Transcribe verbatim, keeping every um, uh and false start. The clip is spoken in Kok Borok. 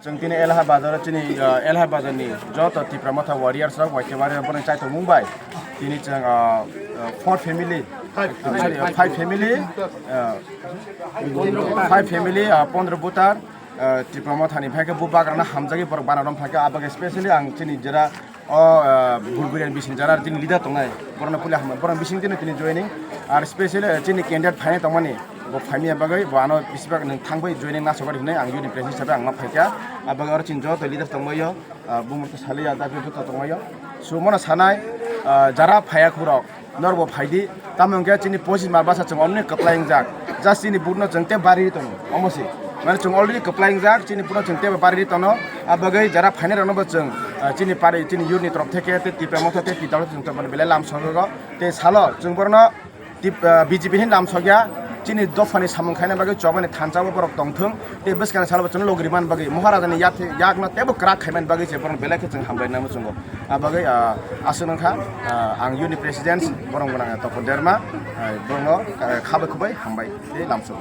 Chwng tini Elha Bazar chini, ah, Elha Bazar ni joto Tipra Motha warriors rok, Y K warrior rok bono chaitok mung bai tini chwng, ah, ah, four family, sorry, ah, five family, ah, five family, ah, pondro voter, ah, Tipra Motha ni phai khe bo bagrana hamjagwi borok bana rom phai khe, abag specially ang chini jera o, ah, Bulgurian bising jara chini leader tongnai, borokno puila hambai, borok bising tini tini joining, ar specially, ah, chini candidate phainai tongmani, bo phaimya bagwi bo ano bisibak nwng thangbai joining nasogor hinwi ang unit president hisabe ang ma phaikha, abag oro chini joto leader tongbaio, ah, bumurkhe saliya dabi joto tongbaio, so mono sanai, ah, jara phaiya khurok, norbo phaidi, tamo hwnkhe chini pochis March bwsa chwng already kwplai wngjak. Just chini vote no chwng tei bari tongo, omo se. Mane chwng already kwplai wngjak, chini vote no chwng tei bari tono. Abagwi jara phainai rokno bo chwng, ah, chini pari, chini youth ni torop theke, tei Tipra Motha tei P W D chwng tongmani belai lam sogwi go. Tei salo chwng borokno tip-, ah, B J P hin lam sogya, chini dophani samung khaina bagwi chobani thansa bo borok tongthwng. Tei bwskang salo bo chwngno logri man bagwi Maharajani yak, yakno teibo kwrak khaiman bagwi se borok belai khe chwng hambai nang muchungo. Abagwi, ah, aswk nangkha, ah, ang unit president borok gwnang Topon Derma, ah, borokno, ah, khabai khubai hambai tei lamsok.